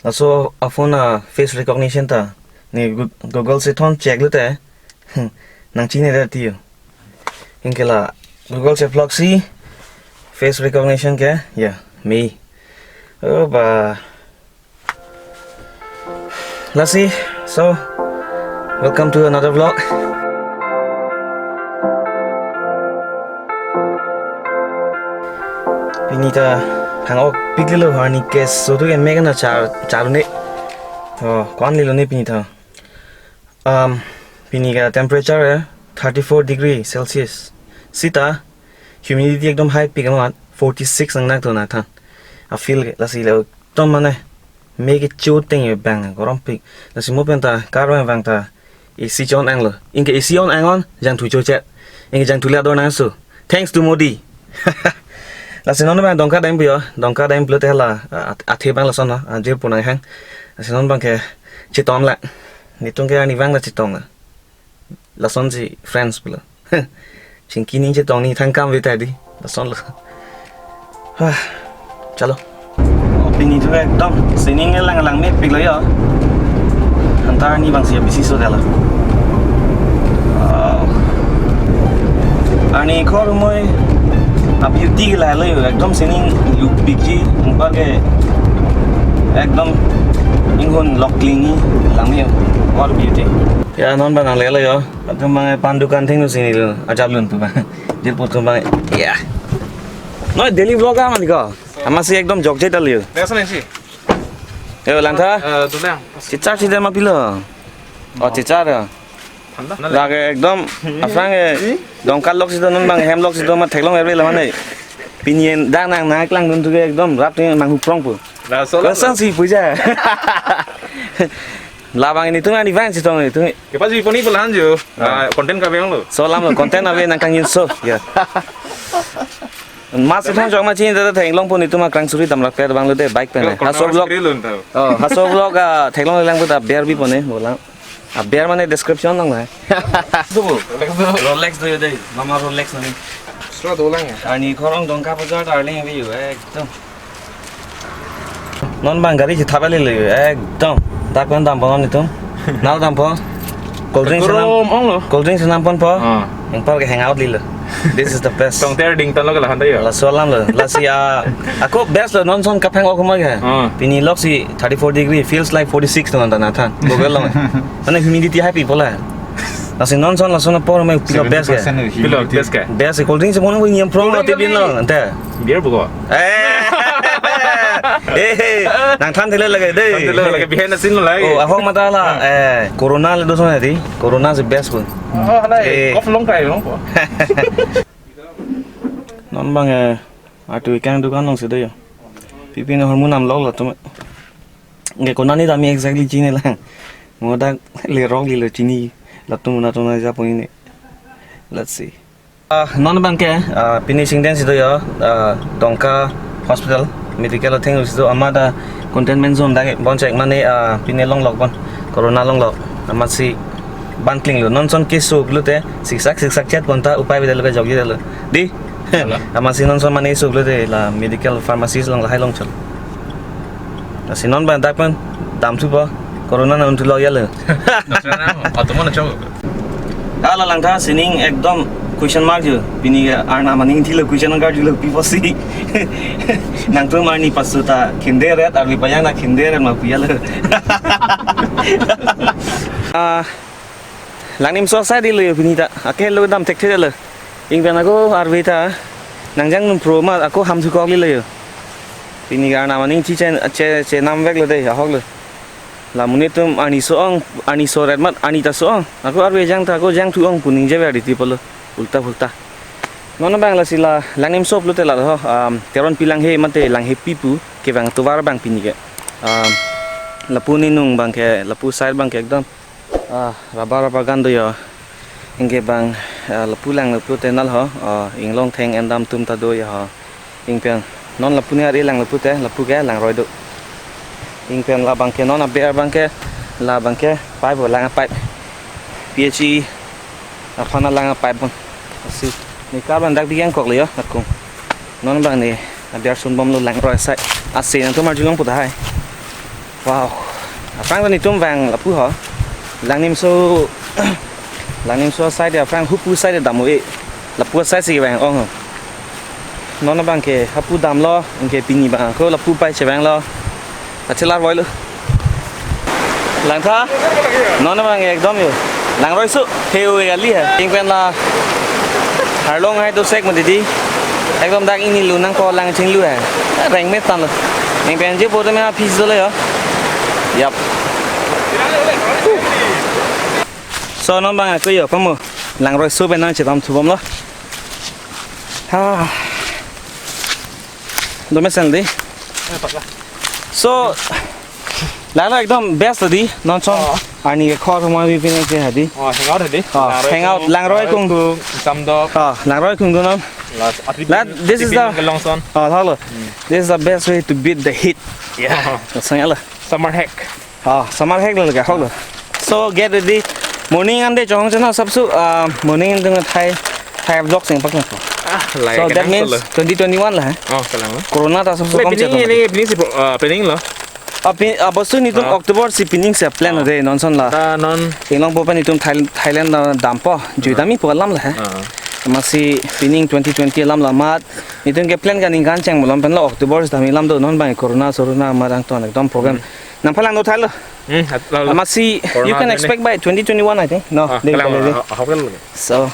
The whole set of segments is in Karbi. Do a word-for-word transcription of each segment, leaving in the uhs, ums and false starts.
Laso a-phone a-face recognition ta. Ne Gu-, Google si thon check lote. Nangchini det tiyo. Anke la Google si vlog si face recognition ke. Ya, me. Oh, ba. Lasi, so, welcome to another vlog. Pini ta hang ok piklilo, arni keso tu emek na char, charune. Oh, ko-an lilo ne pini ta. Um, pini ke temperature eh thirty-four degree Celsius. Sita humidity ekdom high pik amat, forty-six nang nang to nathan. A-feel ke lasi le ekdom mane me ke chuteng ye bang gorompik. Lasi mo pen ta car vang vang ta A C chon ang lo. Anke A C on ang on, jangthu chochet. Anke jangthu le ador nangso. Thanks to Modi. Lasi non bang Dongka dam pu yo. Dongka dam pulote la, a-, athe bang lason na, a, je punang hang. Lasi non bang ke chetong la. Netum ke arnivang la chetong la. Lasonsi friends pulo. Chingki ni chetong ni thangkam veta di. Lason lo. Hah, chalo. Pini tu ekdom sining lang lang mepiklo yo. Antar ni bang siya bisi so dala. Wow. Arni khor moi a-beauty ke lahelo yo. Ekdom sining lupikji. Anpar ke ekdom inghun lok klingi lang yo. What beauty. Ya, non bang nanglelo yo. Atum bang pan dukan thengno sini lo. Ajap lun tu bang. Jirpo tu bang. Ya. No, daily vlog amat ko. Amatsi ekdom jokje dal yo. Desa nasi. Yo, Langtha. Eh, tu lang. Chichar si dam apilo. Oh, chichar ya. Thanda. Lake ekdom aphrang ke Dongka lok si do, non bang hem lok si do, ma theklong eri la mane. Pinien dang nang nang klang dun tu ke ekdom rap tu nang huprong pu. Laso la. Kosan si puja. Labang netum arnivang chetong netum. Kepaji poni pelan jo. Ah. Ah, content kave lo. So lam lo content ave nangkangjinso. Ya. Mas ithon jok ma chini ta theklong pon netum akrang suri damrak per bang lo de bike pen. Yo, haso content vlog. Screen lo ta. Oh, haso vlog a theklong lang puta bear bi pone bola. A bear mane description lang la. Tu. Rolex do yo de. Mama Rolex nani. Sura do lang ya. Arni khorong Dongka bazar darling view ekdom. Non bang gari chithap ali le ekdom. Dak pen dampo non netum. Nal dampo. Cold drink senam. Rom ong lo. Cold drink senam ponpo. Ah. Anpar ke hang out lilo. This is the best. Tongter ding tan lo ke lahan ta yo. Laso alam lo. Lasi a, ako best lo non son kaphang ok ma ke. Ah. Pini lok si thirty-four degree, feels like forty-six to nanta nathan. Google lo. Mane humidity high people la. Lasi non son lason apor me pilo best ke. Seventy percent humidity. Pilo best ke. Best cold drink si mono niam prong. Cold drink ate bin lo kali. Ante. Beer buko. Eh. Eh, eh. Nangthan thele lage de. Than thele lage, behind the scene lo lagi. Oh, ahok mata la. Eh, corona le do son di. Corona si best pun. Oh, hala. Eh. Cough long time long ko. Non bang eh, atu ikang dukan long si do yo. Pipi na hormon am lok latum. Nge kona ni dami exactly chini lang. Mo dak le rok lilo chini. Latum na tum na ja puni ni. Let's see. Ah, non bang ke, ah, finishing den si do yo, ah, Dongka Hospital, medical thing si do, amat a containment zone dak bon chek mane, ah, pine longlok bon, corona longlok, amatsi ban klinglo, non son keso pulote, siksak, siksak chet pon ta, upai bidal ke jokji dalo. Di? Hala. Amatsi non son mane so pulote, la medical pharmacies long lahai long chal. Lasi non bang dak pen, dam thupo, corona na unthu lo yalo. Nasra na, atomo na chok. Hala Langtha sining ekdom question mark jo. Pini ke arnam aning thilo question mark jo lo pi pusi. Nangtum arni pasu ta khinde ret, arni pajang na khinde ret ma pu yalo. Ah, Langnim so sai dilo yo pini ta. Ake lo dam thekthe lo. Ingpen ako arve ta. Nangjang num pro ma ako ham thukok lilo yo. Pini ke arnam aning chi chen che, chenam veklo de ahok lo. La monit atum arni so-ong, arni so ret mat, arni ta so-ong. Ako arve jang ta, ako jang thu-ong pu ningje ver di ti pulo. Ulta phulta. Non bang lasi la, Langnim so pulote la ho, um, Teronpi Langhe mate Langhepi pu, kevang tovar bang pini ke. Um, lapu ninung bang ke, lapu side bang ke ekdom. Ah, rubber, rubber bagan do yo. Ingke bang, ah, lapu lang lapu tenal ho. Ah, inglong theng endam atum ta do yo ho. Ingpen non lapu ni ari lang lapu te, lapu ke langroi do. Ingpen labang ke non aber bang ke, labang ke pipe lang pipe. P H E aphan lang pipe bon. Lasi ne kar bang dak biyang kok le yo akung. Non bang ne aber sunbomlo langroi sai. Ase nangtum arjulong pu tahai. Wow. Aphrang ta netum vang lapu ho. Langnimso, Langnimso side aphrang Hopur side dam-o-e. Lapu side si vang ong ho. Non abang ke hapu damlo, anke pini abang ako lapu pai chevanglo. Kachelar boy lo. Langtha. Non abang ekdom yo. Langroiso. He-o kali hai. Ingpen la Arlong hai dosek mati di. Ekdom dak ini lo nangko lang chinglu hai. Rengme tanglo. Ingpen je bote me aphi dolo yo. Yap. So non abang ako yo pamo. Langroiso pen nangchedam thubomlo. Ha. Dome sel di. So, lalo ekdom best di, non chong. Oh. Arni ke khor mo bi pine ke hadi. Oh, hang out hadi. Oh, Langroi hang out, kung, Langroi Langroi kung. Kung, Samdok. Oh, Langroi kung do non. Last, atri That, pin, this is atri pin the, ke Longson. Oh, hello. Hmm. This is the best way to beat the heat. Yeah. Sang ala. Summer hack. Oh, summer hack lo ka hok lo. So get ready. Morning ante chong chana sabsu, uh, morning ante thai thai vlog sing pak na. Ah, lai So ka that nang means solo. Twenty twenty-one la hai. Oh, kalang lo. Corona ta sabsu Le, kom pining chana. Ini pining si pro-, ah, pining lo. Ah, pin, ah, bosu netum Ah. October si pining si plan Ah. Re non son la. Ta non. Inglong po pen netum Thai-, Thailand na dampo. Jui Ah. Dami po alam la hai. Ah. Amatsi pining twenty twenty alam la mat. Netum ke plan ka ningkan cheng malom pen lo October si dami lam do non bang corona sorona marang ton ekdom problem. Hmm. Nangphalang do thailo. Hmm, at-, lalo. Amatsi, Corona you can ini. Expect by twenty twenty-one, I think. No, Ah, dei kalang balik lo, dei. Ah, ah, kalang lo. So,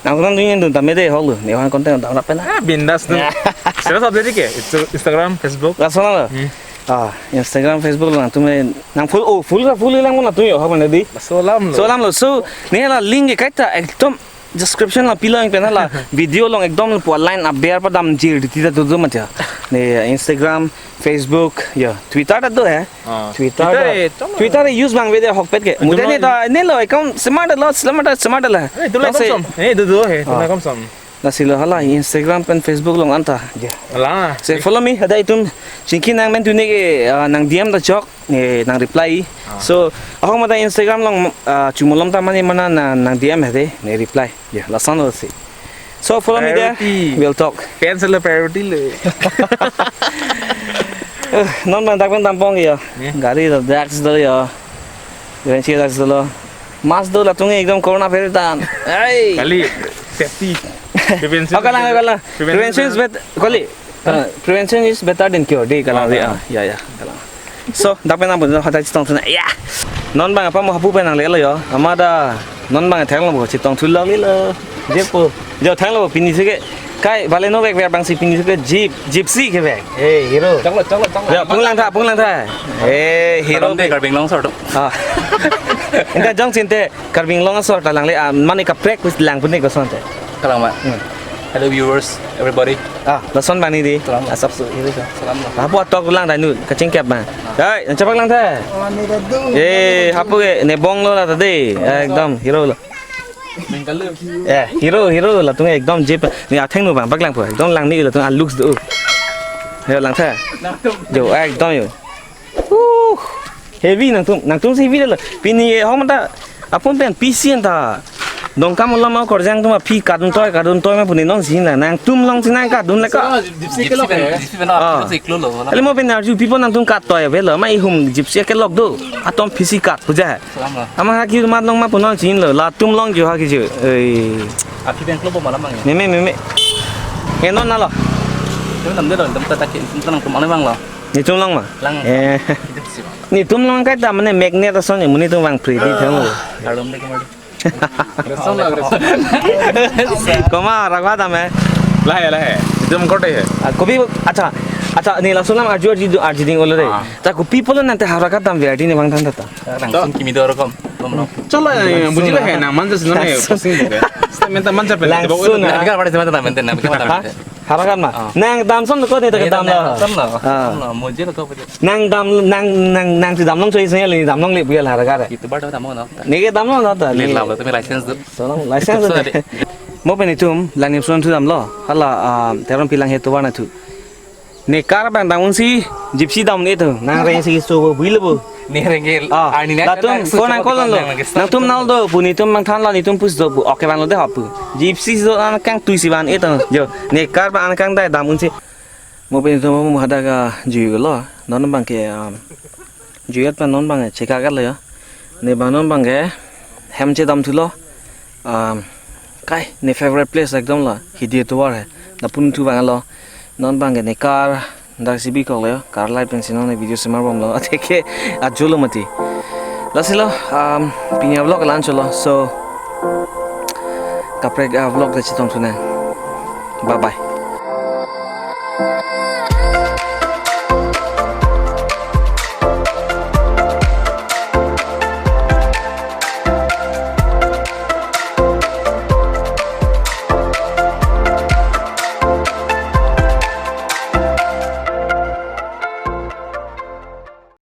nang nang dun dun tame dei hok lo. Ne wan content dam rap na. Ah, bindas tu. Ya. Sila sab dei ke? Insta-, Instagram, Facebook. Laso lo. Hmm. Ah, Instagram, Facebook lo nangtum nang full, oh, full ka full lang mo nangtum yo hok mana di. Laso alam lo. So alam lo. So, ne la link ke kaita ekdom description la pilo ingpen la video along ekdom pu line aber padam jir di tita tutu matya. Ne Instagram, Facebook, ya, Twitter ta do hai. Ah. Twitter Twitter ta. Eh, tama. Twitter use bang vede hokpet ke. Mude Tuma ne ta ne lo account smart lo, smart smart la. Eh, tu la Tase- komsom. Eh, tu tu he, tu la Ah. Komsom. Lasi lo hala Instagram pen Facebook along anta. Ya. Ala. Se follow me, ada itum. Chingki nang men tu ne ke, ah, nang D M ta chok. Eh, nang reply. Ah. So, ahok mata Instagram along, ah, chumalom ta mane mana nang, nang D M hede, ne reply. Ya, lason lo si. So, follow me there. Priority. We'll talk. Fans lo priority lo. Eh, non man dak pen tampong ya. Ya. Gari lo, dak si lo ya. Guarantee dak si lo. Mas do latung ekdom corona peri tan. Ai. Kali safety. Prevention. Oh, kalang, kalang. Prevention. Prevention is bet-, kali. Ah, prevention is better than cure. Dei kalang, ah, dei, ah, ya, ya, kalang. So, dak pen nang pun hadak chetong thuna. Ya. Non bang apa mo hapu pen nanglelo yo. Amada non bang thang lo bo chetong thulong lelo. Jepo. Jo thang lo bo pini sike. Kai bale no bek bek bang si pini sike jeep, gypsy ke bek. Eh, hero. Chong lo, chong lo, chong lo. Ya, pung lang tha, pung lang tha. Eh, hero. Karong de bek. Karbi Anglong sor to. Ah. Inta jong chinte Karbi Anglong sor ta langle, ah, mane kaprek wis lang pun ne kosonte. Kalang ma. Hmm. Hello viewers, everybody. Ah, lason bani di. Salam. Asap su, ini sa. Salam. Hapu atok lang danu, kachingkep ma. Hai, nang chapak lang tha. Eh, hapu ke, ne bong lo la tadi. Ekdom, hero lo. Mengkalu. Eh, hero, hero latung ekdom jeep. Ne atheng nu bang, bak lang po. Ekdom lang ni latung a looks do. Yo lang tha. Jo, ekdom yo. Uh, heavy nangtum, nangtum si heavy lo. Pini e hom ta, apun pen P C anta. Dongkam ulam akorjang atum aphi kadun toy, kadun toy ma puni non sina. Nangtum along sina kadun leka. Gypsy ke lok he. Gypsy pen Ah. Gypsy klolo. Ali mo pen arju pipo nangtum kat toy avelo. Ma ihum gypsy ke lok do. Atum P C kat puja. Salam lo. Ama ha ki mat along ma punon chin lo. Latum along jo ha ki jo. Ei. Aphi pen klolo malam bang ya. Meme, meme. Enon na lo. Itu nam de lo, dam ta ta ki, itu nangtum along bang lo. Netum along ma? Lang. Eh. Itu sih, Bang. Netum along kaita mane magnet ason ne, muni tum bang free di thang. Alom de kemar. Resong la, resong. Koma, ragwa dam eh. Lahai, lahai. Netum korte he. Ah, kopi, acha, acha, ne laso alam arju, arju, arju ding olo de. Ah. Ta kopi pulo nangte hara kadam V R D ne bang than ta. Nang To. Sum kimi dor kom. Kom no. Chalo, eh, buji lahai, nang manja sih nang eh, Langsung. Pusing juga. Statement ta manja pen, Langsung, tiba-tiba. Ah. Nang kan pada sama teman, teman, teman, teman. Hara kan ma? Ah. Nang dam son ko ne ta Iya, dam nang la. Dam lo. Ah. Dam lo, mujhe to ko. Nang dam, nang, nang, nangsi damlong choi se le damlong le buya la hara ka re. Itu bar dam mo na. Ne ke damlong na ta. Le Ne la lo, tumi license do. Solang license So, do. Ade. Mo pen netum Langnim son thu damlo. Hala, ah, Teron Pilang he tovar na thu. Ne car bang dam un si gypsy dam ne thu. Nang reng si so bo builo bo. Ne reng ke Ah, arni na latum kena phone nang call lo. Nang ke Nangtum nal do, pu netum mangthan lo, netum pus do, pu oke bang lo de hop pu. Gypsy do an kang tui si ban e to. Jo, ne car ba an kang dai dam un si. Mo pen netum mo hadak ka ju lo. Non bang ke, um, Juliet pen non bang chekak lo ya. Ne bang non bang ke hem chedam thulo. Um, kai ne favorite place ekdom la. Hidi tovar hai. Lapu thu bang lo. Non bang ke ne car dak si bikok lo ya. Car light pensi non ne video semar bomlo. Athe ke ajo lo mati. Lasi lo, um, pini a-vlog la-an cholo. So kaprek a-vlog ta chetong thunang. Bye bye.